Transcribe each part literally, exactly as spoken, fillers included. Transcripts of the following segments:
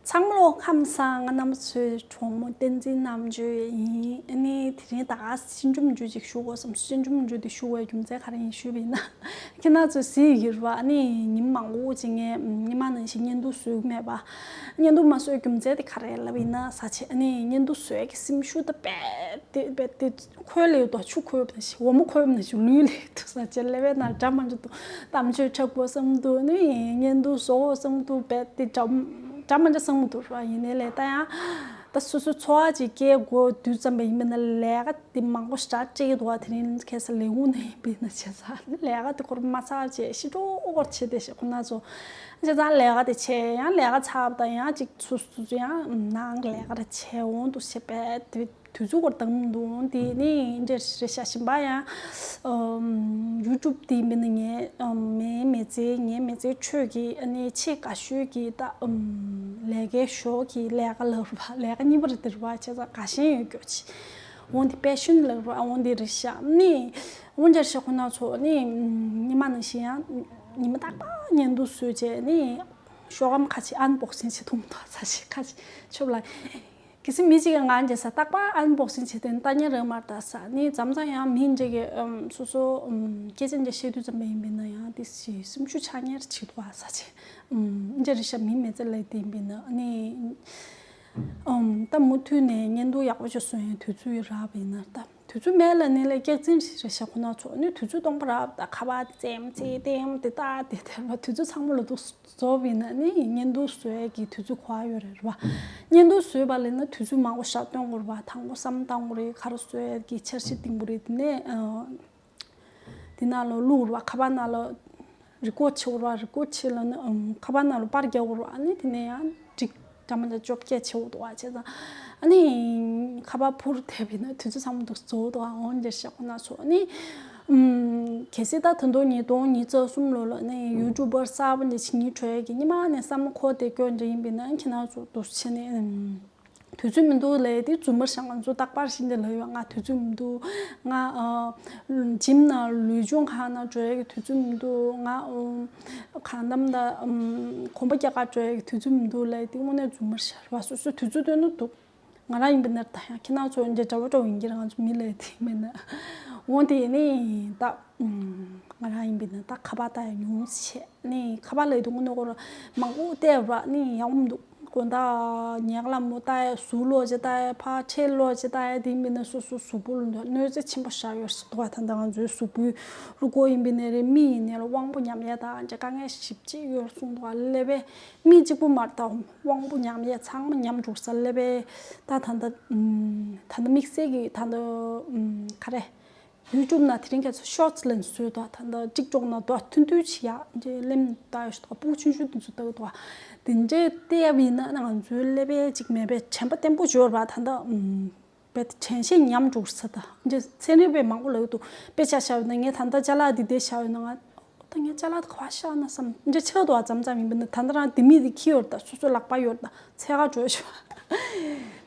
ཚང་མ་ལོ་ཁམས་བཟང་། ང་རྣམ་པ་ཚོའི་གྲོགས་མོ་བསྟན་འཛིན་རྣམ་དཔྱོད་ཡིན། ཨ་ནི་དེ་རིང་ད་ག་སེ་ཆུང་ཆུང་ཅིག་ཞུ་དགོས་བསམ། ཆུང་ཆུང་ཅིག་ཞུ་བའི་རྒྱུ་མཚན་ག་རེ་ཡིན་ཞུས་པ་ཡིན་ན། ཁྱེད་རྣམ་ཚོས་གཟིགས་ཡོད་རེད་པ། ཨ་ནི་ཉིན་མང་པོ་ཅིག་ངས་སྔོན་མ་ནང་བཞིན་བརྙན་ཐུང་བཟོས་མེད་པ། བརྙན་ཐུང་མ་བཟོས་རྒྱུ་མཚན་དེ་ག་རེ་ལབ་ཡིན་ན། ས་ཆེ་ཨ་ནི་བརྙན་ཐུང་བཟོས་ཀྱི་སེམས་ཤུགས་ད་རྦད་དེ་རྦད་དེ། ཁོལ་ལེ་ཡོད་དོ། ཆུ་ཁོལ་བ་ནང་བཞིན། འོ་མ་ཁོལ་བ་ནང་བཞིན་ལུས་ལེ་འདུག་ས་ཆེ། ཀླད་པའི་ནང་འདྲ་མི་འདྲ་འདུག། གཏམ་བརྗོད་འཁྲབ་དགོས་བསམ་འདུག། ནི་བརྙན་ཐུང་བཟོ་དགོས་བསམ་འདུག། རྦད་དེ་འདྲ་འདྲ་མི་འདྲ་བསམ་གྱི་འདུག་ར། ཡིན་ནའི་ལས་ད་ཡང་ད་སོ་སོའི་འཚོ་བ་ཅིག་སྐྱེལ་དགོས་དུས་ཙམ་པ་ཡིན་པ་ན་ལས་ཀ་དེ་མང་པོ་ཞེ་དྲག་སྤྲད་ཀྱི་འདུག་བ། དེ་རིང་ཁ་སང་ལས་ཁུངས་ནང་ཡིན་པ་ན་བྱས་ཙང་ལས་ཀ་དེ་སྐོར་མ་ཚར་བྱས་ཤི་འགྲོ་སྐོར་བྱས་ཏེ་ཤི་ཁོ་ན་ཚོ། བྱས་ཙང་ལས་ཀ་དེ་བྱས། ཡང་ལས་ཀ་ཚར་བ་དང་ཡང་ཅིག་ཚུར་ཚུར་ཚུར་ཡང་ནང་ལས་ཀ་རེ་བྱས་འོང་དུ་བྱས་པས་དེ། དུས་ཚོད་སྐོར་དང་འདུག། དེ་ནི་འདྲ་རེ་བྱ་བཞིན་པ་ཡང་། ཨམ། ཡུ་ཊུབ་དེ་མིན་ན་ངའི་ཨམ། མའི་མི་ཚེ། ངའི་མི་ཚེ་ཆོས་ཀྱི་ཨ་ནི་ཆེས་དགའ་ཤོས་ཀྱི་ད་ཨམ། ལས་ཀའི་ཞོགས་ཀྱི་ལས་ཀ་ལབ་ར་བ། ལས་ཀ་གཉིས་པ་རེད་དེ་ར་བ། བྱས་ཙང་དགའ་ཞེན་ཡོད་རྒྱུ་ཅིག། འོན་ཏེ་པེ་ཤོན་ལབ་ར་བ། འོན་ཏེ་རེ་བྱ་ནི། འོན་ཏེ་རེ་བྱ་ཁོ་ན་ཚོ་ནི་ཉི་མ་ནང་བཞིན་ཡང་ཉི་མ་རྟག་པར་བརྙན་ཐུང་བཟོས་བྱས་ནི། ཤོག་སྒམ་ཁ་ཅིག་ཨན་བོག་སིང་བྱེད་ཐུབ་མི་འདུག། ས་ཆེ་ཁ་ཅིག་ཆོབ་ལ། གལ་སྲིད་མི་གཅིག་གིས་ང་འདྲ་ས་རྟག་པར་ཨན་བོག་སིང་བྱེད་དེ་ལྟ་མཁན་རེད་མ་རེད། ད་ས་ནི་མཚམས་མཚམས་ཡང་མི་འདྲ་གི་ཨམ། སོ་སོ་ཨམ། སྐད་ཆ་འདྲ་བཤད་དུས་ཙམ་པ་ཡིན་པས་ན་ཡང་དེ་སེམས་ཤུགས་ཆག་ཉེར་བྱེད་འདུག་ས་ཆེ། ཨམ། འདྲ་རེ་བྱ་མི་མི་ཚེ་ལས་དེ་ཡིན་པས་ན་ནི། ཨམ། ད་མུ་མཐུད་ནས་བརྙན་ཐུང་ཡག་པོ་ཅིག་བཟོ་ཡང་དུས་ཚོད་རག་པ་ཡིན་ན་ད། དུས་ཚོད་མེད་ལ་ནི་ལས་སྐྱག་རྫུན་རེ་བྱ་ཁོ་ན་ཚོ་ནི་དུས་ཚོད་སྟོང་པ་རག་ད། ཁ་པར་དེ་རྩེད་མོ་རྩེ། ལྟད་མོ་དེ་ལྟ། དེ་དེར་བ་དུས་ཚོད་ཚང་མ་ལ་འདུག་རྫོགས་པ་ཡིན་ན་ནི་བརྙན་ཐུང་བཟོ་ཡས་ཀྱི་དུས་ཚོད་ག་པར་ཡོད་རེད་བ། བརྙན་ཐུང་བཟོས་པ་ལས་ན་དུས་ཚོད་མང་པོ་ཞིག་སྟོན་དགོས་རེད་བ། དང་པོ་བསམ་བཏང་དགོས་རེད། ག་རེ་བཟོ་ཡས་ཀྱི་འཆར་གཞི་འདིང་དགོས་རེད། དེ་ནས་ཨ། དེ་ནང་ལ་བླུག་ར་བ། ཁ་པར་ནང་ལ་རི་ཀོཌ་བྱེད་ར་བ། རི་ཀོཌ་བྱེད་ལ་ནི་ཨམ། ཁ་པར་ནང་ལ་པར་རྒྱག་ར་བ། ཨ་ནི་དེ་ནས་ཡང་འགྲིག་འདྲ་མི་འདྲ་བཅོ་བརྒྱད་བྱེད་འོ་འདུག་བ། བྱས་ཙང་ཨ་ནི་ཁ་པར་འཕུར་དེ་བས་ན་དུས་ཚོད་ཚང་མ་འདུག་རྫོགས་འདུག་བ། འོན་ཏེ་བྱ་ཁོ་ན་ཚོ་ཨ་ནི་ཨམ། གལ་སྲིད་ད་ད་དུང་ཉིས་སྟོང་ཉི་ཤུ་རྩ་གསུམ་ལོ་ལ་ནི་ཡུ་ཊུབ་པར་གསར་པ་འདི་ཕྱི་ཉིན་གྲོལ་གི་ཉི་མ་ནས་བསམ་བློ་འཁོར་དེ་སྐྱོ་འདྲ་ཡིན་པས་ན་ཁྱེད་རང་ཚོ་འདུག་བྱས་ནས་ཨམ། དུས་ཚོད་མི་འདུག་ལས་དེ་རྫུན་མ་བཤད། ང་ཚོ་རྟག་པར་བཞིན་དེ་ལབ་ཡོད། ང་དུས་ཚོད་མི་འདུག། ང་ཨ། ཇིམ་ནང་ལུས་སྦྱོང་ཁང་ནང་འགྲོ་ཡག་གི་དུས་ཚོད་མི་འདུག། ང་ཨ། གང་ལྟར་ད་ཨམ། གོམ་པ་རྒྱག་ག་འགྲོ་ཡག་གི་དུས་ཚོད་མི་འདུག་ལབ་དེ་དངོས་གནས་རྫུན་མ་བཤད་ར་བ། སོ་སོའི་དུས་ཚོད་སྟོན་ན་འདུག། ང་རང་ཡིན་པ་ན་ད་ཡང་ཁྱེད་རང་ཚོ་འདྲ་འདྲ་བོ་འདྲ་བོ་ཡིན་གྱི་རེད། ང་ཚོ་མི་ལས་དེ་མེད་ན། འོན་ཏེ་ནི་ད་ང་རང་ཡིན་པ་ན་ད་ཁ་པར་ལྟ་ཡག་ཉུང་ཤས། ནི་ཁ་པར་ལ་དུང་ངོ་ནོ་གོ་ར་མང་པོ་བལྟས་ར་ནི་ཡག་མི་འདུག། དགོང་དག་ཉལ་ལ་མོ་ལྟ་ཡག་གཟུགས་ལོག་ཅིག་ལྟ་ཡག་ཕར་ཁྲེལ་ལོག་ཅིག་ལྟ་ཡག་དེ་མིན་ན་སོ་སོ་གཟུགས་པོ་ལ་གནོད་འཚེ་ཆེན་པོ་བཞག་ཡོད་ས་འདུག་བ། ད་ལྟ་ང་ཚོའི་གཟུགས་པོའི་རུ་སྐོར་ཡིན་པ་ནས་རེད། མི་ཡིན་ནས་ལ་དབང་པོ་ཉམས་ཡག་དང་ཅིག་དཀའ་ངལ་ཞིབ་ཅིག་ཡོད་གསུངས་འདུག་བ། ཀླད་པའི་མི་གཅིག་པུ་མ་རེད། ད་དབང་པོ་ཉམས་ཡག་ཚང་མ་ཉམས་འགྲོ་ས། ཀླད་པའི་ད་ད་ལྟ་ད་ལྟ་དམིགས་བསལ་གྱི་ད་ལྟ་ག་རེ། ཡུ་ཊུབ་ནང་དེ་རིང་ཁ་སང་ཤོར་ཊི་ལབ་ནས་བཟོས་འདུག། ད་ལྟ་ཊིག་ཊོག་ནང་དོ་ཐུང་ཐུང་ཞིག་ཡག་འདྲ་ལེམ་ལྟ་ཡོད་ཤག། ད་སྤུ་གུ་ཆུང་ཆུང་དེ་ཚོ་ལྟ་གི་འདུག། དེ་འདྲའི་བལྟས་པ་ཡིན་ན་ང་ཚོའི་ཀླད་པའི་ཅིག་མེད་པའི་དྲན་པ་བརྟན་པོ་ཡོད་རེད་པ། ད་ལྟ་ཨམ། བས་དྲན་ཤེས་ཉམས་འགྲོ་ས། ད་འདྲ་ཚན་རིག་པས་མང་པོ་ལབ་ཀྱི་འདུག། དཔེ་ཆ་བཞག་ཡོད་ན་ངས་ད་ལྟ་ཅ་ལག་འདི་འདྲ་བཞག་ཡོད་ན་ང་། ད་ངས་ཅ་ལག་དེ་ག་པར་བཞག་ན་བསམ་འདྲ་ཆགས་འདུག་བ། མཚམས་མཚམས་ཡིན་པ་ན་ད་ལྟ་རང་དེ་མི་དེ་འཁྱེར་ཡོད་རེད། ད་སོ་སོའི་ལག་པ་ཡོད་རེད། ད་འཚོལ་ག་འགྲོ་ཡག་ཞུ་བ།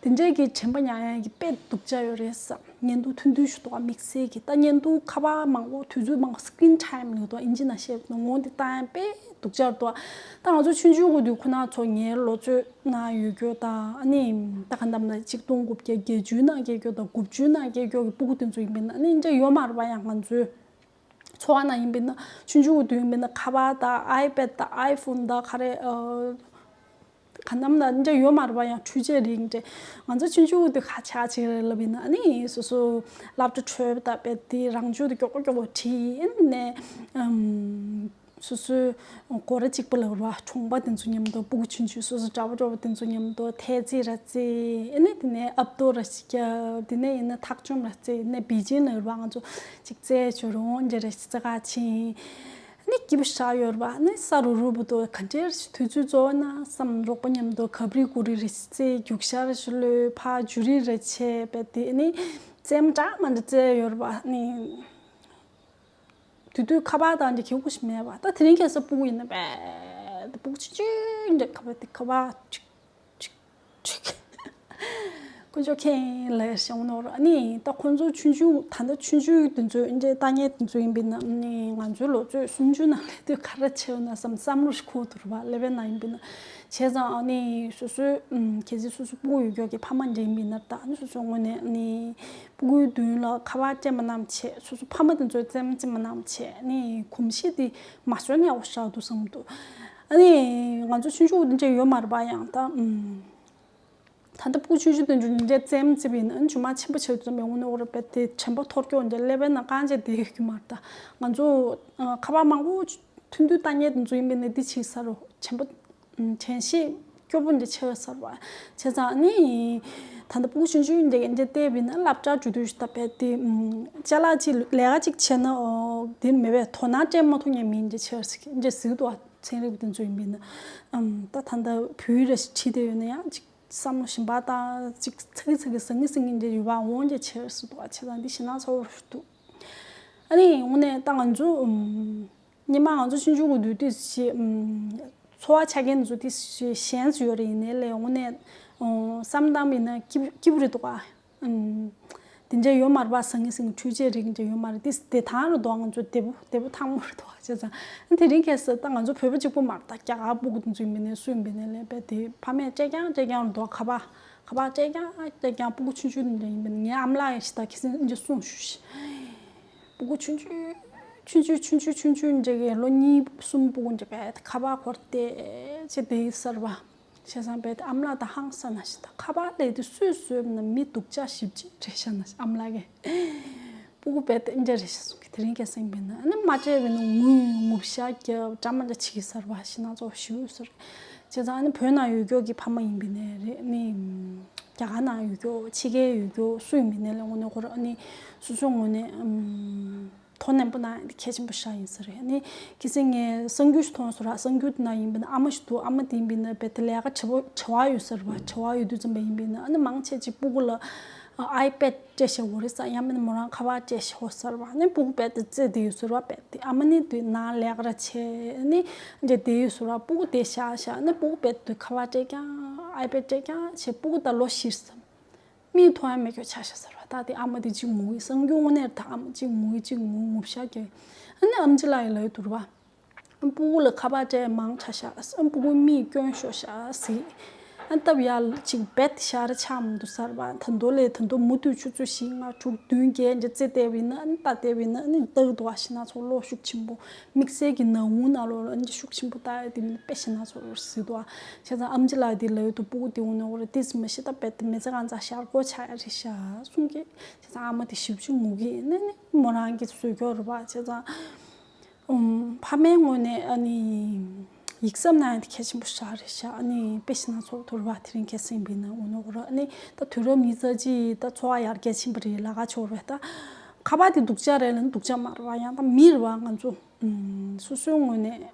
དེ་འདྲའི་གི་དྲན་པ་ཉམས་ཡག་གི་དཔེ་སྡུག་ཅག་ཡོད་རེད་བསམ། བརྙན་ཐུང་ཐུང་ཐུང་ཞིག་འདུག་བ། དམིགས་བསལ་གྱི་ད་བརྙན་ཐུང་ཁ་པར་མང་པོ་དུས་ཚོད་མང་པོ་སི་ཀི་རིན་ཊའིམ་ལབ་འདུག་བ། ཨིན་ཇི་ནང་བཤད་པ་ན་འོན་ཏེ་ད་ཡང་དཔེ་སྡུག་ཅག་འདུག་བ། ད་ང་ཚོ་ཆུང་ཆུང་གི་དུས་ཁོ་ན་ཚོ་ངའི་ལོ་ཚོད་ནང་ཡོད་རྒྱུ་ད་ཨ་ནི་ད་ག་འདམ་ན་ཆིག་སྟོང་དགུ་བརྒྱ་བརྒྱད་ཅུའི་ནང་སྐྱེས་རྒྱུ་ད་དགུ་བཅུའི་ནང་སྐྱེས་རྒྱུ་གི་སྤུ་གུ་དེ་ཚོ་ཡིན་པ་ན་ཨ་ནི་འདྲ་ཡོད་མ་རེད་པ། ཡང་ང་ཚོའི་འཚོ་བ་ནང་ཡིན་པ་ན་ཆུང་ཆུང་གི་དུས་ཡིན་པ་ན་ཁ་པར་དང་ཨའི་པེཌ་དང་ཨའི་ཕོན་དང་ག་རེ་ཨ། ག་འདམ་ན་འདྲ་ཡོད་མ་རེད་པ། ཡང་འཕྲུལ་ཆས་རིགས་འདྲ། ང་ཚོ་ཆུང་ཆུང་གི་དུས་ཁ་ཆག་ཅིག་རེད་ལབ་ཡིན་ན་ཨ་ནི་སོ་སོ་སློབ་གྲྭ་གྲོལ་བ་དང་པེ་དེ་རང་ཆུང་དུ་མགྱོགས་པོ་མགྱོགས་པོ་ཁྲིད་ཡིན་ནས་ཨམ། སོ་སོའི་སྒོ་ར་གཅིག་པ་ལ་ར་གྲོང་པ་དེ་ཚོ་མཉམ་དུ་སྤུ་གུ་ཆུང་ཆུང་སོ་སོ་འདྲ་པོ་འདྲ་པོ་དེ་ཚོ་མཉམ་དུ་ཐལ་རྩེད་ར་རྩེད། ཨ་ནི་དེ་ནས་ཨབ་ཏོ་ར་ཞིག་རྒྱབ། དེ་ནས་ཡིན་ན་ཐག་ཆོད་ར་རྩེད། ཨ་ནི་བི་ཅིན་ལ་ར་ང་ཚོ་ཅིག་རྩེད་ཆོག་རོང་འདྲ་ར་ཞིག་རྩེད་ག་ཕྱིན། ཨ་ནི་སྐྱིད་པོ་ཞིག་ཡོད་ར་བ། ཨ་ནི་ས་རུབ་རུབ་དུ་ག་འདྲའི་དུས་ཚོད་རྫོགས་ན་བསམ། རོགས་པ་མཉམ་དུ་གབ་རི་གུ་རི་ར་རྩེད། རྒྱུག་ཤར་ཞིག་ལོས་ཕར་འཇུ་རི་ར་བྱས་པས་དེ་ཨ་ནི་རྩེད་མོ་འདྲ་མི་འདྲ་རྩེད་ཡོད་ར་བ། ཨ་ནི། དེ་དུས་ཁ་པར་དང་འདི་གི་གུ་ཞིག་མེད་པ། ད་དེ་རིང་ཁ་སང་སྤུ་གུ་ཡིན་ན་བས་སྤུ་གུ་ཆུང་ཆུང་འདྲ་ཁ་པར་དེ་ཁ་པར་ཁྲིག་ཁྲིག་ཁྲིག་ དཀོན་མཆོག་མཁྱེན་ལ་ཞང་ནོར། ཨ་ནི་ད་ཁོང་ཚོ་ཆུང་ཆུང་ད་ལྟ་ཆུང་ཆུང་དེ་ཚོའི་འདྲའི་ལྟ་ངན་དེ་ཚོ་ཡིན་པས་ན། ཨ་ནི་ང་ཚོའི་ལོ་ཚོད་སུམ་ཅུ་ནང་སླེབས་དུས་ག་རེ་བྱེད་འོ་ན་བསམ་བསམ་བློ་ཞིག་འཁོར་འདུག་ར་བ། སླེབས་པའི་ནང་ཡིན་པས་ན། བྱས་ཙང་ཨ་ནི་སོ་སོའི་ཨམ་གལ་སྲིད་སོ་སོ་སྤུ་གུ་ཡོད་མཁན་གྱི་ཕ་མ་འདྲ་ཡིན་པས་ན། ད་ཨ་ནི་སོ་སོའི་ངོས་ནས་ཨ་ནི་སྤུ་གུའི་མདུན་ལ་ཁ་པར་སྤྲད་མ་གནང་བྱས། སོ་སོ་ཕ་མ་དེ་ཚོའི་རྩེད་མོ་རྩེད་མ་གནང་བྱས། ཨ་ནི་གོམས་གཤིས་དེ་མ་བཟོས་ན་ཡག་པོ་ཞེ་དྲག་འདུག་བསམ་གྱི་འདུག་ཨ་ནི་ང་ཚོ་ཆུང་ཆུང་དེ་འདྲ་ཡོད་མ་རེད་པ། ཡང་ད་ཨམ། ད་ལྟ་སྤུ་གུ་ཆུང་ཆུང་དེ་ཚོ་འདྲའི་རྩེད་མོ་རྩེ་བ་ཡིན་ན། ཨ་ནི་རྗེས་མ་ཆེན་པོ་ཆགས་དུས་ཙམ་པའི་དངོས་གནས་ཁོ་རང་རྦད་དེ་དྲན་པ་འཐོར་སྐྱོ་འདྲ། སླེབས་པའི་ནང་རྐང་རྗེས་བསྡད་ཡོད་ཀྱི་མ་རེད། ད་ང་ཚོ་ཨ་ཁ་པར་མང་པོ་ཐུང་ཐུང་ལྟ་མཁན་དེ་ཚོ་ཡིན་པས་ན་འདི་བྱེད་ས་རུ་དྲན་པ་དྲན་ཤེས་སྐྱོ་པོ་འདྲ་ཆགས་ས་རུ་བ། བྱས་ཙང་ཨ་ནི་ད་ལྟ་སྤུ་གུ་ཆུང་ཆུང་འདྲ་འདྲ་བལྟས་པ་ཡིན་ན། སློབ་གྲྭ་འགྲོ་དུས་ད་རྦད་དེ་ཅ་ལག་ཅིག་ལས་ཀ་ཅིག་བྱས་ན་འདི་མེད་པས་དོ་སྣང་སྤྲད་མ་ཐུབ་མཁན་མི་འདྲ་ཆགས་ས་འདྲ་ཟེར་གྱི་འདུག་བ། ཚན་རིག་པ་དེ་ཚོ་ཡིན་པས་ན། ཨམ། ད་ད་ལྟ་བོད་ཡིག་རེ་ཞིག་བྲིས་བསྡད་ཡོད་ན་ཡང་ཅིག་བསམ་བློ་ཞིབ་པ་བཏང་། ཅིག་ཚ་གི་ཚ་གི་ཟང་ངི་ཟིང་ངི་འདྲ་ཡོད་པ་འོང་རྒྱ་ཆེ་རུ་སུ་འདུག་བ། བྱས་ཙང་འདི་ཞེ་ན་ཚ་བོ་རུ་འདུག་ཨ་ནི་དངོས་གནས་ད་ང་ཚོ་ཨམ། སྔོན་མ་ང་ཚོ་ཆུང་ཆུང་གི་དུས་དུས་ཞེ་ཨམ། འཚོ་བ་ཆ་རྐྱེན་ཚོ་དུས་ཞེ་ཞན་སུ་ཡོད་རེད། ཡིན་ནའི་ལས་དངོས་གནས་ཨོ་བསམ་བཏང་བ་ཡིན་ན་སྐྱིད་སྐྱིད་པོ་རེད་འདུག་ག་ཨམ། དེ་འདྲ་ཡོད་མ་རེད་པ། ཟང་ངི་ཟིང་ངི་འཕྲུལ་ཆས་རིགས་འདྲ་ཡོད་མ་རེད། དེ་བདེ་ཐང་རེད་འདུག་ང་ཚོ་བདེ་པོ་བདེ་པོ་ཐང་མོ་རེད་འདུག་བྱས་ཙང་དེ་རིང་ཁ་སང་ད་ང་ཚོ་བོད་པ་གཅིག་པུ་མ་རེད། ད་རྒྱ་གར་སྤུ་གུ་དེ་ཚོ་ཡིན་པ་ཡིན་ནའི་སུ་ཡིན་པ་ཡིན་ནའི་ལས་རྦད་དེ་ཕ་མས་སྤྲད་རྐྱང་སྤྲད་རྐྱང་རེད་འདུག་ཁ་པར་ཁ་པར་སྤྲད་རྐྱང་སྤྲད་རྐྱང་། སྤུ་གུ་ཆུང་ཆུང་དེ་འདྲ་ཡིན་པ་ཡིན་ན། ངའི་ཨ་མ་ལགས་ཡིན་ཞིག་ད་ཁ་སང་འདི་གསུངས་ཞུ་ཞིག་སྤུ་གུ་ཆུང་ཆུང་ཆུང་ཆུང་ཆུང་ཆུང་ཆུང་འདྲ་གི་ལོ་གཉིས་གསུམ་སྤུ་གུ་འདྲ་རྦད་དེ་ཁ་པར་འཁུར་བསྡད་བྱས་བསྡད་ཡོད་ས་རེད་པ། བྱས་ཙང་རྦད་དེ་ཨ་མ་ལགས་ད་ཧང་སངས་ན་ཞིག་ད་ཁ་པར་ལས་དེ་སུས་བཟོས་ན་མི་སྡུག་ཅག་ཞེ་པོ་ཅིག་རེད་ཤག་ན་ཞིག་ཨ་མ་ལགས་ཀྱིས་སྤུ་གུ་རྦད་དེ་འདྲ་རེད་ཤག་གསུང་གི། དེ་རིང་ཁ་སང་ཡིན་པ་ཡིན་ན་ཨ་ནི་མ་སྤྲད་པ་ཡིན་ན་ངུ་ངུ་ཤག་རྒྱབ་འདྲ་མི་འདྲ་བྱེད་ཀྱི་ས་རེད་པ། ཞེ་ན་ཚ་བོ་ཞེ་པོ་ཡོད་ས་རེད། བྱས་ཙང་ཨ་ནི་བོད་ནང་ཡོད་རྒྱུ་གི་ཕ་མ་ཡིན་པ་ཡིན་ནའི་རེད། ཨ་ནི་རྒྱ་གར་ནང་ཡོད་རྒྱུ་ཕྱི་རྒྱལ་ཡོད་རྒྱུ་སུ་ཡིན་པ་ཡིན་ནའི་ལས་དངོས་གནས་ཁོ་རང་ཨ་ནི་སོ་སོའི་ངོས་ནས་ཨམ། དོ་ནན་པོ་གནང་ཡ་དེ་གལ་ཆེན་པོ་ཞིག་ཡིན་ས་རེད། ཨ་ནི་ཁ་སང་ངས་གསར་འགྱུར་ཞིག་མཐོང་སོང་ར། གསར་འགྱུར་དེ་ནང་ཡིན་པ་ཡིན་ན་ཨ་མ་ཞིག་འདུག་ཨ་མ་དེ་ཡིན་པ་ཡིན་ན་རྦད་དེ་ལས་ཀ་བྲེལ་བ་བྲེལ་བ་ཡོད་ས་རེད་པ། བྲེལ་བ་ཡོད་དུས་ཙམ་པ་ཡིན་པ་ཡིན་ན་ཨ་ནི་མང་ཆེ་ཅིག་སྤུ་གུ་ལ་ཨའི་པེ་ཌི་སྤྲད་བཞག་ཡོད་རེད་ས། ཡང་མིན་ན་མོ་རང་ཁ་པར་སྤྲད་བཞག་ཡོད་ས་རེད་པ། ཨ་ནི་སྤུ་གུ་རྦད་དེ་རྩེད་བསྡད་ཡོད་ས་རེད་པ། རྦད་དེ་ཨ་མ་ནི་དེ་ནང་ལས་ཀ་ར་བྱས་ཨ་ནི་འདྲ་བསྡད་ཡོད་ས་རེད་པ། སྤུ་གུ་དེ་བཞག་བཞག་ཨ་ནི་སྤུ་གུ་རྦད་དེ་ཁ་པར་སྤྲད་རྐྱང་ཨའི་པེ་ཌི་སྤྲད་རྐྱང་བྱས། སྤུ་གུ་ད་ལོ་བཞི་ཙམ། མིག་མཐོང་ཡ་མེད་རྒྱུ་ཆགས་བཞག་ས་རེད་པ། ད་དེ་ཨ་མ་དེ་གཅིག་ངུ་གི། གསར་འགྱུར་དངོས་གནས་རེད། ད་ཨ་མ་གཅིག་ངུ་གི་གཅིག་ངུ་ངུ་ཤག་རྒྱབ། ཨ་ནི་ཨེམ་ཆི་ལགས་ཀྱིས་ལབ་ཡོད་འདུག་ར། སྤུ་གུ་ལ་ཁ་པར་སྤྲད་མང་ཆགས་ཤག་ཨ་སྤུ་གུའི་མིག་སྐྱོན་ཤོར་ཤག་ཟེར། ཨ་སྟབས་ཡག་ཅིག་རྦད་དེ་ཞེ་དྲག་ཆགས་མི་འདུག་ས་རེད་པ། ད་དུང་ལས་ད་དུང་མུ་མཐུད་ཆུ་ཚོད་བཞི་ལྔ་དྲུག་བདུན་བརྒྱད་འདྲ་རྩེད་བསྡད་པ་ཡིན་ན། ཨ་ནི་ལྟ་བསྡད་པ་ཡིན་ན་ཨ་ནི་ལྟ་གི་འདུག་པ། ཞེ་ན་ཚ་བོ་བློ་ཤུགས་ཆེན་པོ། དམིགས་བསལ་གྱི་ནང་ཁུལ་ནང་ལོགས་ལ་ཨ་ནི་ཤུགས་ཆེན་པོ་ལྟ་ཡ་དེ་མིན་དཔེ་ཞེ་ན་ཚ་བོ་རེད་ཟེར་འདུག་པ། བྱས་ཙང་ཨེམ་ཆི་ལགས་དེ་ལབ་ཡོད་འདུག་སྤུ་གུ་དེ་འོང་ན་འོ་ར་ཏིས་མ་ཤི་ད་རྦད་དེ་མི་ཚེ་གང་ཚང་ཤར་སྒོ་ཆགས་ཡ་རེད་ཤག་གསུང་གི། བྱས་ཙང་ཨ་མ་དེ་ཞེ་པོ་ཅིག་ངུ་གི། ཨ་ནི་མོ་རང་གིས་བཟོས་ཀྱི་ཡོད་རེད་པ། བྱས་ཙང་ཨུམ། ཕ་མའི་ངོས་ནས་ཨ་ནི་ཡིག་ཚང་གནང་ཡ་དེ་གལ་ཆེན་པོ་ཞེ་དྲག་རེད་ཤག་ཨ་ནི་དཔེ་ཞེ་ན་ཚ་བོ་འདུག་ར་བ། དེ་རིང་ཁ་སང་ཡིན་པ་ཡིན་ན་འོ་ན་འོ་ར། ཨ་ནི་ད་དུས་རབས་ཉི་ཤུ་རྩ་གཅིག་ད་འཚོ་བ་ཡར་རྒྱས་ཕྱིན་པ་རེད། ལས་ཀ་ཆེ་བ་རེད། ད་ཁ་པར་དེ་སྡུག་ཅག་རེད་ལབ་ན་སྡུག་ཅག་མ་རེད་པ། ཡང་ད་མི་རེད་པ། ང་ཚོ་ཨུམ། སོ་སོའི་ངོས་ནས་དེ་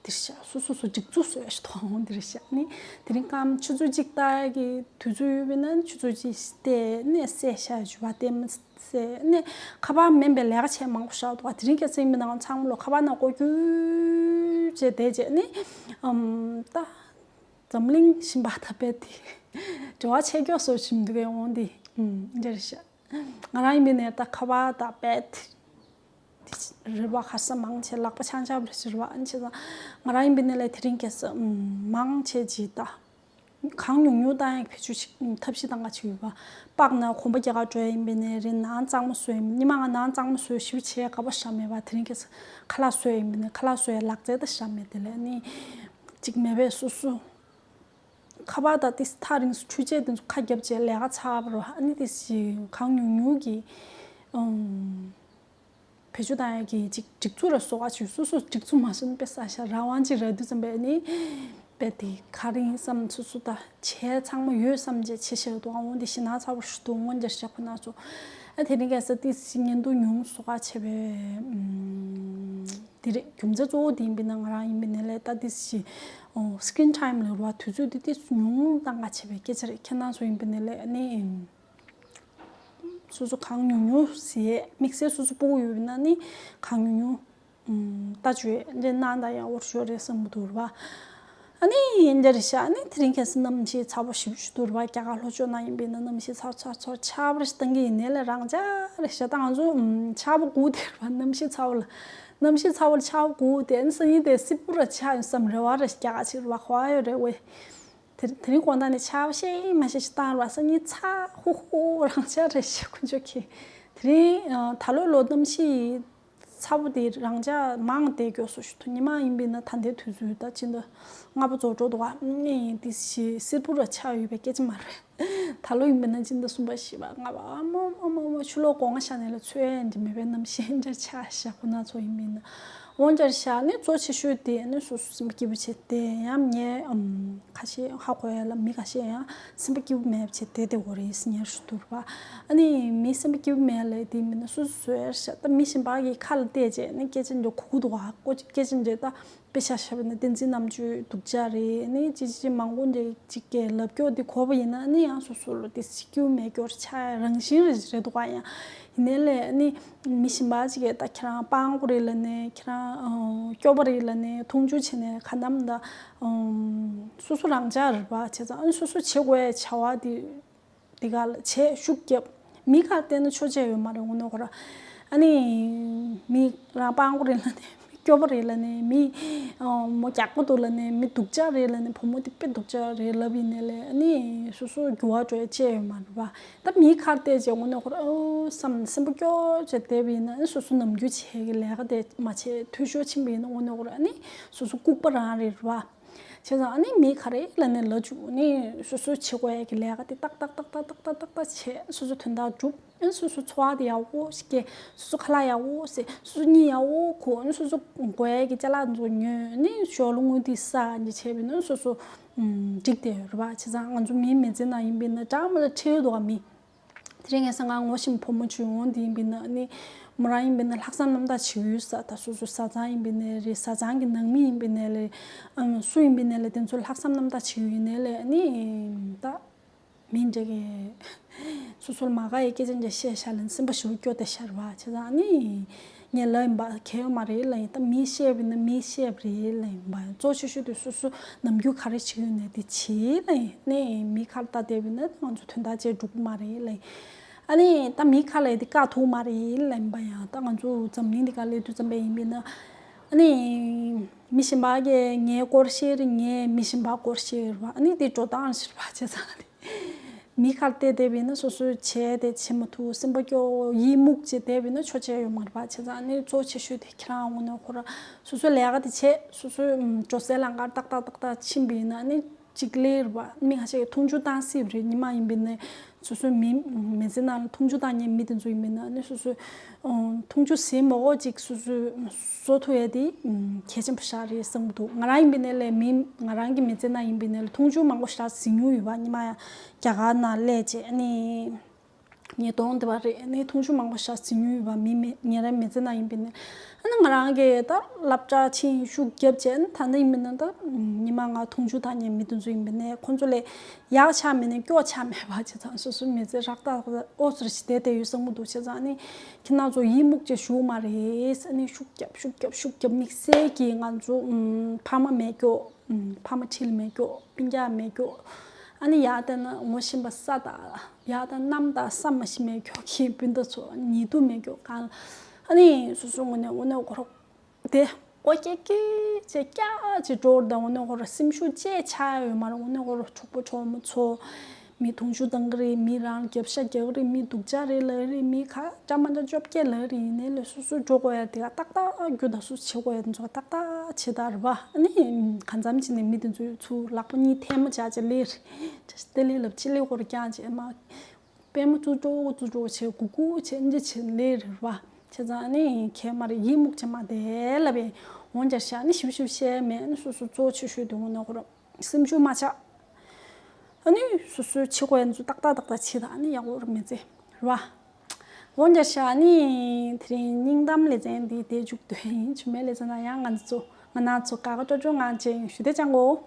རེད་ཤག་སོ་སོ་སོ་སྒྲིག་འཛུགས་བཟོ་ཡ་ཞིག་མཐོང་། དེ་རེད་ཤག་ཨ་ནི་དེ་རིང་སྐར་མ་ཆུ་ཚོད་གཅིག་ལྟ་ཡ་གི་དུས་ཚོད་ཡོད་པ་ཡིན་ན་ཆུ་ཚོད་གཅིག་བལྟས་ནས་བསད་བཞག་ཞུ་བ་བལྟས་མ་བསད་ནས་ཁ་པར་མིན་པའི་ལས་ཀ་བྱས་མང་པོ་ཞེ་དྲག་འདུག་པ། དེ་རིང་ཁ་སང་ཡིན་པ་ཡིན་ན་ཚང་མ་ལོ་ཁ་པར་ནང་ལྐོག་གྱུར་བྱས་བསྡད་བྱས་ནི་ཨམ། ད་འཛམ་གླིང་ཞིག་ད་རྦད་དེ་འབྲེལ་བ་ཆད་ཀྱོག་བཟོ་བཞིན་འདུག་གས། འོང་དེ་ཨུམ། འདི་རེད་ཤག་ང་རང་ཡིན་པ་ཡིན་ན་ད་ཁ་པར་ད་རྦད་དེ་རེད་པ། ཁ་ས་མང་ཆེ་ལག་པ་འཆང་འཆང་བ་རེད་ཟེར་བ། ཨ་ནི་བྱས་ཙང་ང་རང་ཡིན་པ་ཡིན་ན་ལས་དེ་རིང་ཁ་སང་ཨུམ། མང་ཆེ་ཅིག་ད་གང་ཉུང་ཉུང་བཏང་ཡག་བེད་སྤྱོད་ཅིག་ཐབས་ཤེས་གཏང་ག་ཅིག་ཡོད་པ། པགས་ནང་གོམ་པ་རྒྱག་ག་འགྲོ་ཡ་ཡིན་པ་ཡིན་ན་རེད། ནང་གཙང་མ་བཟོ་ཡ་ཡིན། སྔོན་མ་ང་ནང་གཙང་མ་བཟོ་ཞེ་པོ་བྱེད་ཡ་དགའ་པོ་ཞེ་དྲག་མེད་པ། དེ་རིང་ཁ་སང་ཁ་ལག་བཟོ་ཡ་ཡིན་པ་ཡིན་ན་ཁ་ལག་བཟོ་ཡ་ལག་རྩལ་ད་ཞེ་དྲག་མེད། དེ་ལས་ཨ་ནི་ཅིག་མེད་པས་སོ་སོ། ཁ་པར་དང་ཏིས་ཐག་རིང་སུ་འཕྲུལ་ཆས་དེ་ཚོ་ཁ་བརྒྱབ་བྱས་ལས་ཀ་ཚར་བ་རུ། ཨ་ནི་ཏིས་ཞིག་གང་ཉུང་ཉུང་གི་ཨམ། བེད་སྤྱོད་བཏང་ཡག་གི་ཅིག་སྒྲིག་འཛུགས་ར་བཟོ་ག་ཅིག་སོ་སོ་སྒྲིག་འཛུགས་མ་བཟོས་ན་དཔེ་ས་ཤ་རང་དབང་ཅིག་རག་དུས་ཙམ་པས་ནི་དཔེ་དེ་ག་རེ་ཡིན་བསམ། སོ་སོ་ད་བྱས་ཚང་མ་ཡོད་བསམ་བྱས་བྱེད་ཤེས་འདུག་ཨ་འོང་དེ་ཞེ་ན་ཚ་བོ་ཞིག་འདུག་འོང་འདིར་བཞག་ཁོ་ན་ཚོ། ཨ་དེ་རིང་ཁ་སང་ཏིས་ཞིག་བརྙན་ཐུང་ཉུང་བཟོ་ག་བྱས་པས་ཨམ། དེ་རེད། རྒྱུ་མཚན་གཙོ་བོ་དེ་ཡིན་པས་ན་ང་རང་ཡིན་པས་ན་ལས་ད་དེ་ཞིག་ཨོ་screen time ལབ་ར་བ། དུས་ཚོད་དེ་དེ་ཉུང་ཉུང་བཏང་ག་བྱས་པའི་སྐད་ཆ་རེད། ཁྱེད་རང་ཚོ་ཡིན་པས་ན་ལས་ཨ་ནི་སོ་སོ་གང་ཉུང་ཉུང་ཟེར། དམིགས་བསལ་སོ་སོ་སྤུ་གུ་ཡོད་པས་ན་ནི་གང་ཉུང་ཉུང་ཨམ། ལྟ་བཅོས་འདི་གནང་དང་ཡག་པོ་ཞོར་རེད་བསམ་གྱི་འདུག་ར་བ། ཨ་ནི་ཡིན་འདྲ་རེད་ཤག་ཨ་ནི་དེ་རིང་ཁ་སང་གནམ་གཤིས་ཚ་པོ་ཞེ་པོ་ཞིག་འདུག་རེད་པ། རྒྱ་གར་ལྷོ་ཕྱོགས་ན་ཡིན་པས་ན་གནམ་གཤིས་ཚ་ཚ་ཚ་ཆར་པ་རེ་ཞིག་བཏང་གི་ཡིན་ནའི་ལས་རང་འཇགས་རེད་ཤག་ད་ང་ཚོ་ཨམ་ཆར་པ་སྒུག་བསྡད་རེད་པ། གནམ་གཤིས་ཚ་པོ་ལ། གནམ་གཤིས་ཚ་པོ་ལ་ཆར་པ་སྒུག་བསྡད། ཨ་ནི་སང་ཉིན་དེ་སིལ་བུ་ར་ཆགས་ཡོང་བསམ། རེ་བ་རེ་ཞིག་རྒྱག་ག་ཅིག་རེད་པ། ག་པར་ཡོད་རེད་ཝེ། དེ་དེ་རིང་དགོང་དག་ནས་ཆར་པ་ཤེས་མ་ཤེས་ཤིག་བཏང་རེད་པ། སང་ཉིན་ཚ་ཧུ་ཧུ་རང་འཇགས་རེད་ཤག་དཀོན་མཆོག་གིས། དེ་རིང་ཨ་ད་ལོའི་ལོ་གནམ་གཤིས་ཚ་པོ་དེ་རང་འཇགས་མང་བསྡད་མགྱོགས་སུ་ཞུ་ཐུབ། ཉི་མ་ཡིན་པས་ན་ད་ལྟའི་དུས་ཚོད་ད་ཕྱི་ཟླ་ལྔ་པ་རྫོགས་འགྲོ་འདུག་ག་ཨ་ནི་དེ་ཞིག་སིལ་བུ་ར་ཆགས་ཡོད་པའི་སྐད་ཆ་མ་རེད། ད་ལོ་ཡིན་པས་ན་ཕྱི་ཟླ་གསུམ་པ་བཞི་པ་ལྔ་པ་ཨ་མ་ཨ་མ་ཨ་མ་ཕྱི་ལོགས་སྒོ་ང་ཕྱག་ནས་ལ་ཚོད་འདི་མེད་པའི་གནམ་གཤིས་འདྲ་ཆགས་ཤག་ཁོ་ན་ཚོ་ཡིན་པས་ན། འོན་ཀྱང་བཞག་ནས་གཙོ་ཆེ་ཤོས་དེ་ནི་སོ་སོ་སེམས་པ་སྐྱིད་པོ་བྱས་ཏེ་ཡང་ངས་ཨམ་ཁ་ཤས་ཧ་གོ་ཡ་ལ་མི་ཁ་ཤས་ཡང་སེམས་པ་སྐྱིད་པོ་མེད་པ་བྱས་ཏེ་བསྡད་ཡོད་རེད་ཟེར་ཉེར་ཞུ་ཐུབ་པ། ཨ་ནི་མི་སེམས་པ་སྐྱིད་པོ་མེད་ལ་དེ་མིན་ན་སོ་སོ་བཟོས་ཤག་ད་མི་གཞན་པ་གི་ཁ་ལ་བལྟས་བྱས་ནི་སྐད་ཆ་འདྲ་གོ་གི་འདུག་ག་ཀོ་སྐད་ཆ་འདྲ་ད་དཔེ་ཆ་བཞག་པ་ན་བསྟན་འཛིན་རྣམ་དཔྱོད་སྡུག་ཅག་རེད། ཨ་ནི་ཅི་ཅི་མང་པོ་འདྲ་ཅིག་གིས་ལབ་སྐྱོ་དེ་གོ་བ་ཡིན་ན་ཨ་ནི་ཡང་སོ་སོ་ལ་དེ་སྐྱིད་པོ་མེད་སྐྱོ་ཆགས་ཡ་རང་བཞིན་རེད་རེད་འདུག་ག་ཡང་། ཡིན་ནའི་ལས་ཨ་ནི་མི་གཞན་པ་ཅིག་གིས་ད་ཁྱེད་རང་སྤྲང་པོ་རེད་ལབ་ནས། ཁྱེད་རང་ཨ་སྐྱོ་པོ་རེད་ལབ་ནས་མཐོང་ཆུང་བྱས་ནས་ག་ནམ་ད་ཨ་སོ་སོ་རང་འཇགས་རེད་པ། བྱས་ཙང་ཨ་ནི་སོ་སོ་བྱེད་དགོས་ཡ་བྱ་བ་དེ་དེ་ག་ལ་བྱས་ཤུགས་རྒྱབ། མི་ཁ་བལྟས་ན་ཆོག་ཆོག་ཡོད་མ་རེད་དངོས་གནས་ཁོ་ར། ཨ་ནི་མི་རང་སྤྲང་པོ་རེད་ལབ་ནས། སྐྱོ་པོ་རེད་ལབ་ནས། མི་ཨ་མོ་རྒྱགས་པོ་འདུག་ལབ་ནས། མི་སྡུག་ཅག་རེད་ལབ་ནས། བུ་མོ་དེ་དཔེ་སྡུག་ཅག་རེད་ལབ་ཡིན་ནའི་ལས་ཨ་ནི་སོ་སོ་འགྱུར་བ་འགྲོ་ཡ་ཅི་ཡང་ཡོད་མ་རེད་པ། ད་མིའི་ཁར་བལྟས་བྱས་དངོས་གནས་ཁོ་ར་ཨོ་བསམ་སེམས་པ་སྐྱོ་བྱས་བསྡད་པ་ཡིན་ན་ཨ་ནི་སོ་སོ་ནམ་རྒྱུན་བྱེད་ཀྱི་ལས་ཀ་དེ་མ་བྱས་འཐུས་ཤོར་ཕྱིན་པ་ཡིན་ན་དངོས་གནས་ཁོ་ར་ཨ་ནི་སོ་སོ་ལྐུགས་པ་རང་རེད་པ། བྱས་ཙང་ཨ་ནི་མིའི་ཁ་རེད་ལབ་ནས་ལབ་བཅུག་ནི་སོ་སོ་བྱེད་དགོས་ཡ་གི་ལས་ཀ་དེ་ཏག་ཏག་ཏག་ཏག་ཏག་ཏག་ཏག་བྱས། སོ་སོ་དོན་དག་སྒྲུབ། ཨ་ནི་སོ་སོ་འཚོ་བ་དེ་ཡག་པོ་ཞིག་སྐྱེལ། སོ་སོ་ཁ་ལག་ཡག་པོ་བཟས། སོ་སོ་གཉིད་ཡག་པོ་ཁུག་ཨ་ནི་སོ་སོ་དགོས་ཡ་གི་ཅ་ལག་ཚོ་ཉོས། ཨ་ནི་ཞོར་ལ་དངུལ་དེ་བསགས། འདི་བྱས་པས་ན་སོ་སོ་ཨམ་འགྲིག་བསྡད་ཡོད་རེད་པ། བྱས་ཙང་ང་ཚོ་མིའི་མི་ཚེ་ནང་ཡིན་པས་ན་འདྲ་མི་འདྲ་ཁྲིད་ཡོད་འདུག་ག་མི། དེ་རིང་ངས་ང་ངོ་ཤེས་པའི་བུ་མོ་བྱུང་འོང་དེ་ཡིན་པས་ན་ཨ་ནི་མོ་རང་ཡིན་པས་ན་ལྷག་བསམ་རྣམ་དག་བྱེད་ཀྱི་ཡོད་ས། ད་སོ་སོ་བཟའ་ཚང་ཡིན་པས་ན་རེད། བཟའ་ཚང་གི་ནང་མི་ཡིན་པས་ན་རེད། ཨམ་སུ་ཡིན་པས་ན་རེད། དེ་ཚོ་ལྷག་བསམ་རྣམ་དག་བྱེད་ཀྱི་ཡོད་ནའི་ལས་ཨ་ནི་ད་མི་འདྲ་གི་སོ་སོར་མ་དགའ་ཡི་སྐད་ཆ་འདྲ་བཤད་ཤག་ལ་སེམས་པ་ཞེ་པོ་སྐྱོ་བསྡད་ཤག་རེད་པ། བྱས་ཙང་ཨ་ནི་ངས་ལབ་ཡིན་པ། གལ་ཡོད་མ་རེད་ལབ་ཡིན། ད་མིས་བཤད་པ་ཡིན་ན་མིས་བཤད་པ་རེད་ལབ་ཡིན་པ། གཙོ་ཆེ་ཤོས་དེ་སོ་སོ་ནམ་རྒྱུན་ག་རེ་བྱེད་ཀྱི་ཡོད་ནའི་དེ་བྱེད་ལབ་ཡིན། ཨ་ནི་མིའི་ཁར་ལྟ་བསྡད་པ་ཡིན་ན་ང་ཚོ་དོན་དག་ཅིག་འགྲུབ་ཀྱི་མ་རེད་ལབ་ཡིན། ཨ་ནི་ད་མིའི་ཁ་ལ་དེ་བཀག་ཐུབ་མ་རེད་ལབ་ཡིན་པ། ཡང་ད་ང་ཚོ་འཛམ་གླིང་འདི་ག་སླེབས་དུས་ཙམ་པ་ཡིན་པས་ན་ཨ་ནི་མི་གཞན་པ་གིས་ངའི་སྐོར་བཤད་རེད། ངས་མི་གཞན་པ་སྐོར་བཤད་རེད་པ། ཨ་ནི་དེ་འགྲོ་སྟངས་ཞིག་རེད་པ། བྱས་ཙང་ཨ་ནི་མིའི་ཁར་བལྟས་བསྡད་པ་ཡིན་ན་སོ་སོས་བྱས་དེ་བྱེད་མ་ཐུབ། སེམས་པ་སྐྱོ་ཡི་མུག་བྱས་བསྡད་པ་ཡིན་ན་ཆོག་ཆོག་ཡོད་མ་རེད་པ། བྱས་ཙང་ཨ་ནི་གཙོ་ཆེ་ཤོས་དེ་ཁྱེད་རང་དངོས་གནས་ཁོ་ར་སོ་སོའི་ལས་ཀ་དེ་བྱས། སོ་སོའི་ཨམ་འགྲོ་སའི་ལམ་ཁར་ཏག་ཏག་ཏག་ཏག་ཕྱིན་པ་ཡིན་ན་ཨ་ནི་གཅིག་ལས་རེད་པ། མི་ཁ་ཤས་ཀྱིས་མཐོང་ཆུང་བཏང་སྲིད་པ་རེད། ཉི་མ་ཡིན་པས་ན་སོ་སོའི་མི་མི་ཚེ་ནང་ལ་མཐོང་ཆུང་བཏང་མཁན་མི་དེ་ཚོ་ཡིན་པས་ན་ཨ་ནི་སོ་སོའི་ཨོ་མཐོང་ཆུང་ཟིན་མ་དགོས་ཅིག་སོ་སོའི་བཟོ་ཐུབ་ཡ་དེ་ཨམ་གལ་ཆེན་པོ་ཞིག་རེད་བསམ་གྱི་འདུག་ང་རང་ཡིན་པས་ན་ལས་མི་ང་རང་གི་མི་ཚེ་ནང་ཡིན་པས་ན་ལས་མཐོང་ཆུང་མང་པོ་ཞིག་ཟིན་མྱོང་ཡོད་པ། ཉི་མ་ཡང་རྒྱ་གར་ནང་སླེབས་རྗེས་ཨ་ནི། ཉིས་སྟོང་དེ་བ་རེད། ཨ་ནི་མཐོང་ཆུང་མང་པོ་ཞིག་ཟིན་མྱོང་ཡོད་པ། མི་མི་ཉེ་རའི་མི་ཚེ་ནང་ཡིན་པས་ན། ཨ་ནི་ང་རང་གིས་ད་སློབ་གྲྭ་ཕྱིན་ཤུགས་བརྒྱབ་བྱས་ཨ་ནི་ད་ནི་ཡིན་པས་ན་ད་ཉི་མ་ང་མཐོང་ཆུང་བཏང་མཁན་མི་དེ་ཚོ་ཡིན་པས་ན་ཁོང་ཚོ་ལས་ཡག་ཆགས་མེད་ནས་སྐྱོ་ཆགས་མེད་པ། བྱས་ཙང་སོ་སོའི་མི་ཚེ་རག་ཐག་ཨོ་ཙི་རེ་ཞིག་བསྡད་བསྡད་ཡོད་བསམ་གྱི་འདུག་བྱས་ཙང་ཨ་ནི་ཁྱེད་རང་ཚོ་ཡི་མུག་ཅིག་བཞུགས་མ་རེད། ཨ་ནི་ཤུགས་རྒྱབ་ཤུགས་རྒྱབ་ཤུགས་རྒྱབ། དམིགས་བསལ་གྱིས་ང་ཚོ་ཨམ་ཕ་མ་མེད་སྐྱོ། ཨམ་ཕ་མ་འཁྲིས་ལ་མེད་སྐྱོ། སྤུན་ཀྱག་མེད་སྐྱོ། ཨ་ནི་ཡར་བལྟས་ན་ངོ་ཤེས་པ་ས་དང་ཡར་དང་གནམ་དང་ས་མ་ཤེས་མེད་སྐྱོ་གི་སྤུན་ཟླ་ཚོ་ཉེ་དུ་མེད་སྐྱོ་གང་། ཨ་ནི་སོ་སོ་དངོས་གནས་དངོས་གནས་ཁོ་རང་དེ་ཨོ་ཀྱེ་ཀྱེ་ཅེ་ཀྱ་ཅེ་འགྲོ་བར་ད་དངོས་གནས་ཁོ་རང་སེམས་ཤུགས་ཅེ་ཆག་ཡོད་མ་རེད། དངོས་གནས་ཁོ་རང་གྲོགས་པོ་གྲོགས་མོ་ཚོ། མི་མཐོང་ཆུང་བཏང་གི་རེད། མི་རང་རྒྱབ་ཤ་རྒྱག་གི་རེད། མི་སྡུག་ཅག་རེད་ལབ་རེད། མི་ཁ་འདྲ་མ་འདྲ་བཅོ་བརྒྱད་ལབ་རེད། ཡིན་ནའི་ལས་སོ་སོ་འགྲོ་དགོས་ཡ་དེ་ག་ཏག་ཏག་རྒྱུ་ད་སོ་སོ་བྱེད་དགོས་ཡ་དེ་ཚོ་ཏག་ཏག་བྱེད་ད་རེད་པ། ཨ་ནི་གང་འཚམ་བྱས་ནས་མི་དེ་ཚོའི་ཚུར་ལག་པ་གཉིས་ཐལ་མོ་སྦྱར་བྱས་ལས་རེད། དེ་ལས་ལབ་ཅི་ལས་ཁོ་ར་རྐྱང་བྱས་མ། པད་མ་བཙུགས་འགྲོ་བཙུགས་འགྲོ་བྱས་གུག་གུག་བྱས་འདི་བྱས་ལས་རེད་པ། བྱས་ཙང་ཨ་ནི་གལ་མ་རེད། ཡི་མུག་བྱས་མ་བསྡད་ལབ་པས་འོང་རྒྱ་ཤ་ཨ་ནི་ཞིབ་ཞིབ་བཤད་མེད། ཨ་ནི་སོ་སོ་གཙོ་ཆེ་ཤོས་དེ་དངོས་གནས་ཁོ་ར། སེམས་ཤུགས་མ་ཆག་ཨ་ནི་སོ་སོའི་བྱེད་དགོས་ཡ་ཚོ་ཏག་ཏག་ཏག་ཏག་བྱེད་དང་ཨ་ནི་ཡག་པོ་རེད་མི་ཚེ་རེད་པ། འོ་འདྲ་ཤག་ཨ་ནི་དེ་རིང་སྙིང་གཏམ་ལེ་ཚན་འདི་དེ་མཇུག་བསྡུ་ཡིན། ཆུ་མེད་ལེ་ཚན་ན་ཡང་ང་ཚོ་ང་ན་ཚོ་ག་ག་ཅོ་ཅོ་ངང་བྱས་ཡིན་ཞུ་དེ་ཅང་གོ།